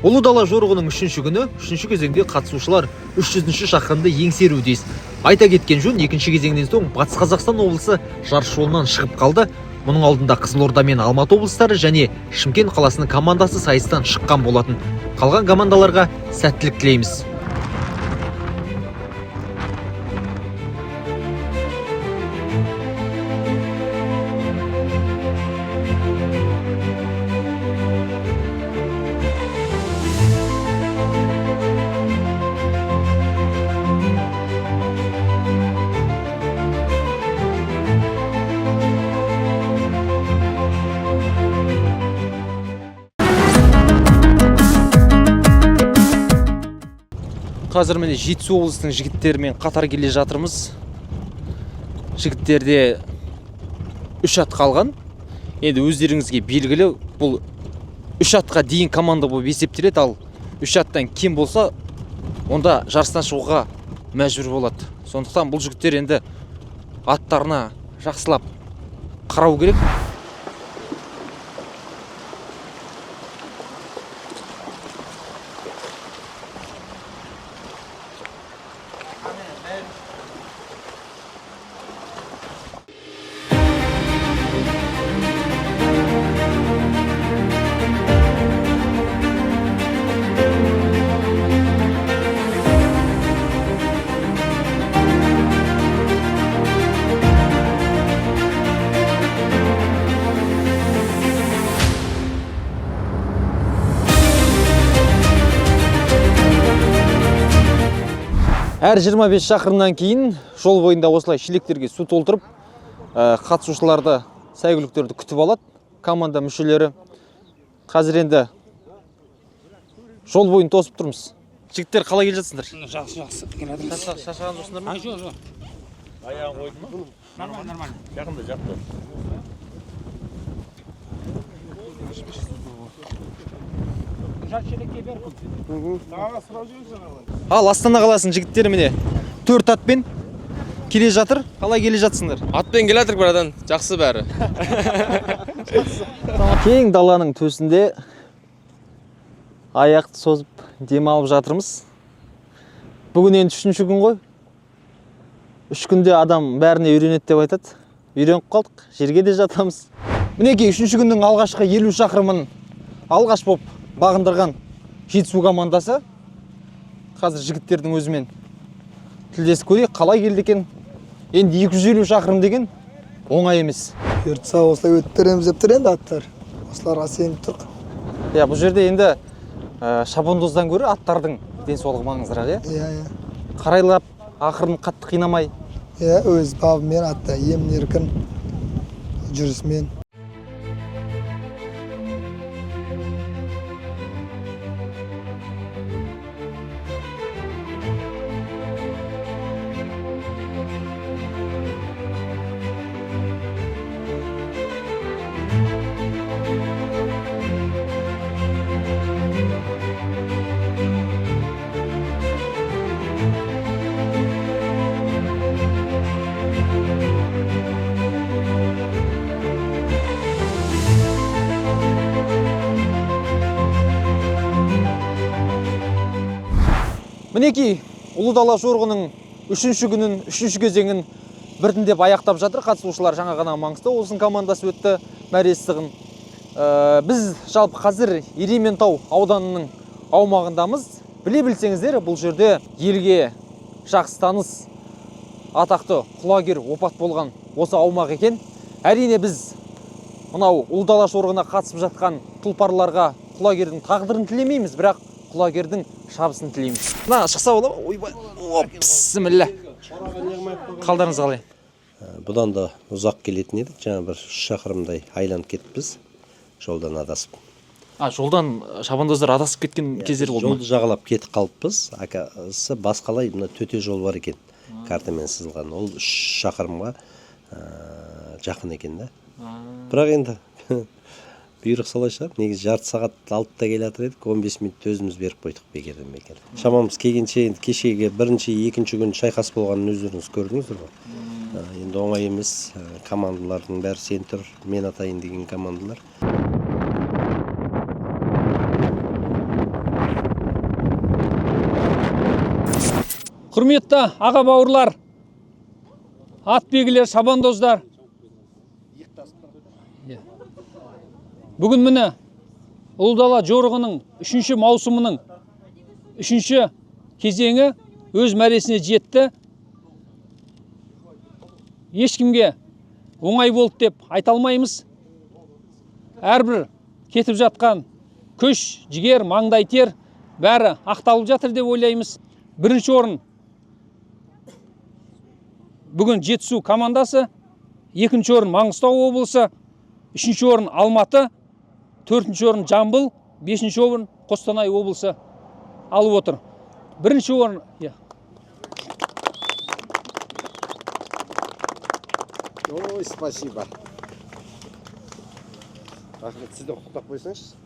Ұлы дала жорығының үшінші күні, үшінші кезеңде қатысушылар 300-ші шақырымды еңсеруі тиіс. Айта кеткен жөн, екінші кезеңнен соң Батыс Қазақстан облысы жарыс жолынан шығып қалды. Мұның алдында Қызылорда мен Алматы облыстары және Шымкент қаласының командасы сайыстан шыққан болатын. Қалған командаларға сәттілік тілейміз. Қазір міне Жетісу облысының жігіттерімен қатар келе жатырмыз. Жігіттерде үш ат қалған. Енді өздеріңізге белгілі, бұл үш атқа дейін команда болып есептеледі, ал үш аттан кем болса, онда жарыстан шығуға мәжбүр болады. Сондықтан бұл жігіттер енді аттарына жақсылап қарау керек. Әр 25 шақырымнан кейін жол бойында осылай шелектерге су толтырып, қатысушыларды, сәйгүліктерді күтіп алады команда мүшелері. Қазір енді жол бойын тосып тұрмыз. Жігіттер, қалай келе жатсыңдар? Жақсы, жақсы келе жатырмыз. Шаршаған жоқсыңдар ма? А, жоқ, жоқ. Аяғын қойды ма? Нормально, нормально. Жақында жақты. Жас шелекке бер. Ал Астана қаласының жігіттері міне төрт атпен келе жатыр. Қалай келе жатсыңдар? Атпен келе жатырмық, братан, жақсы бәрі. Кең даланың төсінде аяқты созып демалып жатырмыз. Бүгін енді үшінші күн ғой. 3 күнде адам бәріне үйренеді деп айтады. Үйреніп қалдық, жерге де жатамыз. Мінекей үшінші күннің алғашқы 50 шақырымын алғаш боп бағындырған Жетісу командасы. Қазір жігіттердің өзімен тілдесіп көрейік, қалай келді екен. Енді 250 шақырым деген оңай емес. Бұйыртса, осылай өтіп береміз деп тұр енді аттар. Осыларға сеніп тұрық. Иә, бұл жерде енді шабандоздан гөрі аттардың денсаулығы маңыздырақ, иә? Иә. Қарайлап, ақырын, қатты қинамай. Иә, өз бабымен атта емін еркін жүрісімен. Мінекей, Ұлы дала жорығының үшінші күнін, үшінші кезеңін біртіндеп аяқтап жатыр қатысушылар. Жаңа ғана Маңғыстау облысының командасы өтті мәре сызығын. Біз жалпы қазір Ерейментау ауданының аумағындамыз. Біле білсеңіздер, бұл жерде елге жақсы таныс атақты Құлагер опат болған осы аумақ екен. Әрине, біз мынау Ұлы дала жорығына қатысып жатқан тұлпарларға Құлагердің тағдырын тілемейміз, бірақ Құлагердің шабысын тілейміз. Мына шықса бола ма? Ойбай, оп, бісміллә. Қалдарыңыз қалай? Бұдан да ұзақ келетін едік, жаңа бір 3 шақырымдай айланып кетіппіз жолдан адасып. А, жолдан шабандоздар адасып кеткен кездер болды ма? Жолды жағалап кетіп қалыппыз. Акасы басқалай мына төте жол бар екен, картамен сызылған. Ол 3 шақырымға жақын екен да. Бірақ енді бұйрық солай шығар. Негізі жарты сағат алтыда келе жатыр едік, 15 минут өзіміз беріп қойдық бекерден бекер. Шамамыз келгенше енді кешегі бірінші, екінші күн шайқас болғанын өздеріңіз көрдіңіздер ғой. Енді оңай емес, командалардың бәрі сен тұр, мен атайын деген командалар. Құрметті аға бауырлар, ат белгілер, шабандоздар. Иә. Бүгін, міне, Ұлы дала жорығының үшінші маусымының үшінші кезеңі өз мәресіне жетті. Ешкімге оңай болды деп айта алмаймыз. Әрбір кетіп жатқан күш, жігер, маңдай тер, бәрі ақталып жатыр деп ойлаймыз. Бірінші орын бүгін Жетісу командасы, екінші орын Маңғыстау облысы, үшінші орын Алматы, төртінші орын Жамбыл, бесінші орын Қостанай облысы алып отыр. Бірінші орын, иә. Ой, спасибо. Рахмет, сізді құттықтап қойсаңызшы.